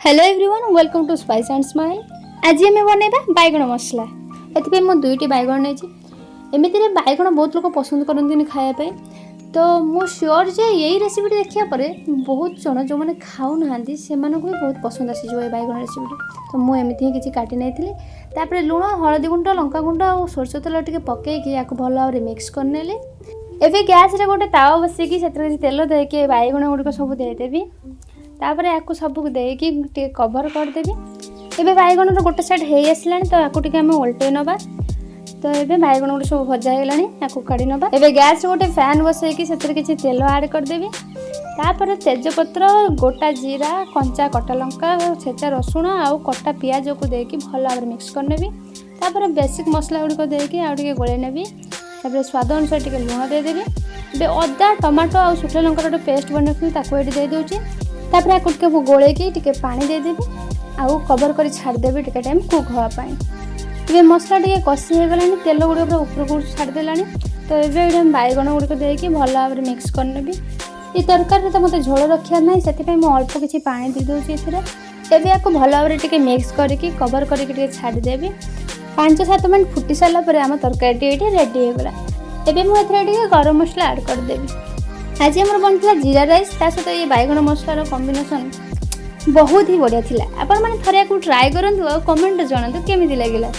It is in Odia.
Hello everyone, welcome to Spice and Smile. ଆଜି ଆମେ ବନେଇବା ବାଇଗଣ ମସଲା। ଏଥିପାଇଁ ମୁଁ ଦୁଇଟି ବାଇଗଣ ନେଇଛି। ଏମିତିରେ ବାଇଗଣ ବହୁତ ଲୋକ ପସନ୍ଦ କରନ୍ତିନି ଖାଇବା ପାଇଁ। ତ ମୁଁ ସିଓର ଯେ ଏଇ ରେସିପିଟି ଦେଖିବା ପରେ ବହୁତ ଜଣ ଯେଉଁମାନେ ଖାଉନାହାନ୍ତି, ସେମାନଙ୍କୁ ବି ବହୁତ ପସନ୍ଦ ଆସିଯିବ ଏ ବାଇଗଣ ରେସିପିଟି। ତ ମୁଁ ଏମିତି ହିଁ କିଛି କାଟି ନେଇଥିଲି। ତାପରେ ଲୁଣ, ହଳଦୀ ଗୁଣ୍ଡ, ଲଙ୍କା ଗୁଣ୍ଡ ଆଉ ସୋରିଷ ତେଲ ଟିକେ ପକାଇକି ୟାକୁ ଭଲ ଭାବରେ ମିକ୍ସ କରିନେଲି। ଏବେ ଗ୍ୟାସ୍ରେ ଗୋଟେ ତାୱା ବସେଇକି ସେଥିରେ କିଛି ତେଲ ଦେଇକି ଏ ବାଇଗଣ ଗୁଡ଼ିକ ସବୁ ଦେଇଦେବି। ତାପରେ ୟାକୁ ସବୁ ଦେଇକି ଟିକେ କଭର୍ କରିଦେବି। ଏବେ ବାଇଗଣର ଗୋଟେ ସାଇଡ଼୍ ହେଇ ଆସିଲାଣି, ତ ୟାକୁ ଟିକେ ଆମେ ଓଲଟେଇ ନେବା। ତ ଏବେ ବାଇଗଣ ଗୁଡ଼ିକ ସବୁ ଭଜା ହେଇଗଲାଣି, ୟାକୁ କାଢ଼ି ନେବା। ଏବେ ଗ୍ୟାସ୍ରେ ଗୋଟେ ପ୍ୟାନ୍ ବସେଇକି ସେଥିରେ କିଛି ତେଲ ଆଡ଼୍ କରିଦେବି। ତାପରେ ତେଜପତ୍ର, ଗୋଟା ଜିରା, କଞ୍ଚା କଟା ଲଙ୍କା, ଛେଚା ରସୁଣ ଆଉ କଟା ପିଆଜକୁ ଦେଇକି ଭଲ ଭାବରେ ମିକ୍ସ କରିନେବି। ତାପରେ ବେସିକ୍ ମସଲା ଗୁଡ଼ିକ ଦେଇକି ଆଉ ଟିକେ ଗୋଳେଇ ନେବି। ତାପରେ ସ୍ୱାଦ ଅନୁସାରେ ଟିକେ ଲୁଣ ଦେଇଦେବି। ଏବେ ଅଦା, ଟମାଟୋ ଆଉ ଶୁଖିଲା ଲଙ୍କାର ଗୋଟେ ପେଷ୍ଟ ବନେଇଥିଲି, ତାକୁ ଏଇଠି ଦେଇଦେଉଛି। ତାପରେ ଆକୁ ଟିକେ ଗୋଳେଇକି ଟିକେ ପାଣି ଦେଇଦେବି ଆଉ କଭର୍ କରି ଛାଡ଼ିଦେବି ଟିକେ ଟାଇମ୍ କୁକ୍ ହେବା ପାଇଁ। ଏବେ ମସଲା ଟିକେ କଷି ହେଇଗଲାଣି, ତେଲ ଗୁଡ଼ିକ ପୁରା ଉପରକୁ ଛାଡ଼ିଦେଲାଣି। ତ ଏବେ ଏଇଠି ମୁଁ ବାଇଗଣ ଗୁଡ଼ିକ ଦେଇକି ଭଲ ଭାବରେ ମିକ୍ସ କରିନେବି। ଏ ତରକାରୀରେ ତ ମୋତେ ଝୋଳ ରଖିବାର ନାହିଁ, ସେଥିପାଇଁ ମୁଁ ଅଳ୍ପ କିଛି ପାଣି ଦେଇଦେଉଛି ଏଥିରେ। ଏବେ ୟାକୁ ଭଲ ଭାବରେ ଟିକେ ମିକ୍ସ କରିକି କଭର୍ କରିକି ଟିକେ ଛାଡ଼ିଦେବି। 5-7 ମିନିଟ୍ ଫୁଟି ସାରିଲା ପରେ ଆମ ତରକାରୀଟି ଏଇଠି ରେଡ଼ି ହେଇଗଲା। ଏବେ ମୁଁ ଏଥିରେ ଟିକେ ଗରମ ମସଲା ଆଡ଼୍ କରିଦେବି। ଆଜି ଆମର ବନିଥିଲା ଜିରା ରାଇସ୍, ତା ସହିତ ଏଇ ବାଇଗଣ ମସଲାର କମ୍ବିନେସନ୍ ବହୁତ ହି ବଢ଼ିଆ ଥିଲା। ଆପଣମାନେ ଥରେ ୟାକୁ ଟ୍ରାଏ କରନ୍ତୁ ଆଉ କମେଣ୍ଟରେ ଜଣାନ୍ତୁ କେମିତି ଲାଗିଲା।